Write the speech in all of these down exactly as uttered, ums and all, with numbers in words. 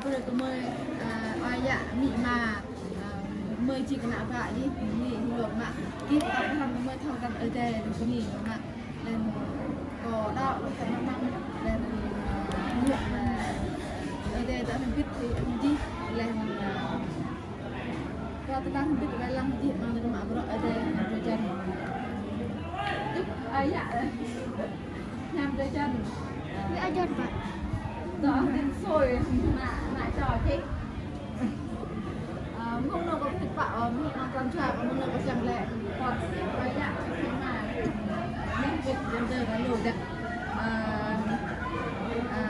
Ƀơi gơmơi, ơ, ơi yă amĭ ama, ơ, gơmơi či kơnă ƀă dih, bơni hơluă mă. Gih ăt hrăm gơmơi thâo krăn Ơi Adai, bơni hơluă mă. Laih anŭn kâo đaŏ kơ Ơi Adai mơ̆n, laih anŭn, ơ, hơluă mă Ơi Adai dŏ hrŏm hơbĭt hĭ dih, laih anŭn, ơ, kâo tơlơi hrŏm hơbĭt wai lăng dih mơ̆ng tơlơi mă bruă Ơi Adai drơi jăn. Ơ, yă. Hiam drơi jăn. Ơi Adai pă. Dŏ hơdin sui, mă, mă čô čih. Ơ, mơ̆ng anŭn kâo pơthâo pă, ơ, mơ̆ng anŭn kâo čang, mơ̆ng anŭn kâo čang lĕ, kâo sĭt kâo yă, sĭt mă. Anai pĭt jăn dơ kâo lu dăk. Ơ, ơ,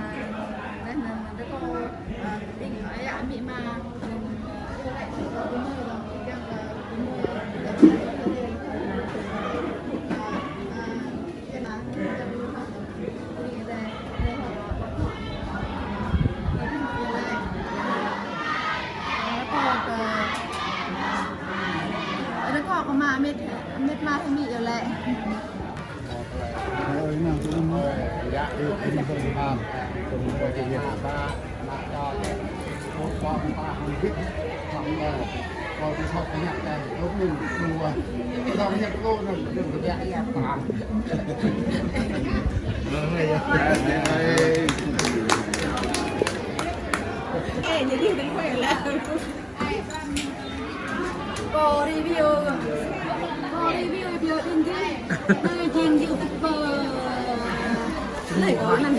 anai anŭn, anŭn dăk kâo, ơ, ing, ơ, yă amĭ ama. Ơ, kâo kơ, ơ, kâo kơ mă mĕt, mĕt mă hơmĭ yơh lĕ. Ê, jadi đừng quay lại. Kâo review, kâo review video đinh ghi. Nơi trên YouTube. Nơi có năm.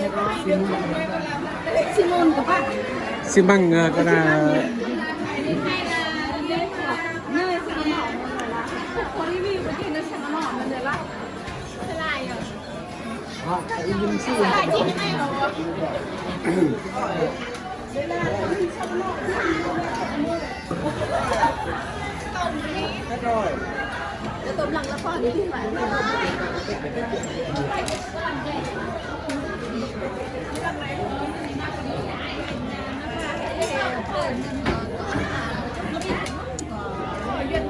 Simon kơ pă. Xi măng, ơ, kơ na. Nơi Simon. Kâo review cái nơi Simon, nơi là. Salai. Salai.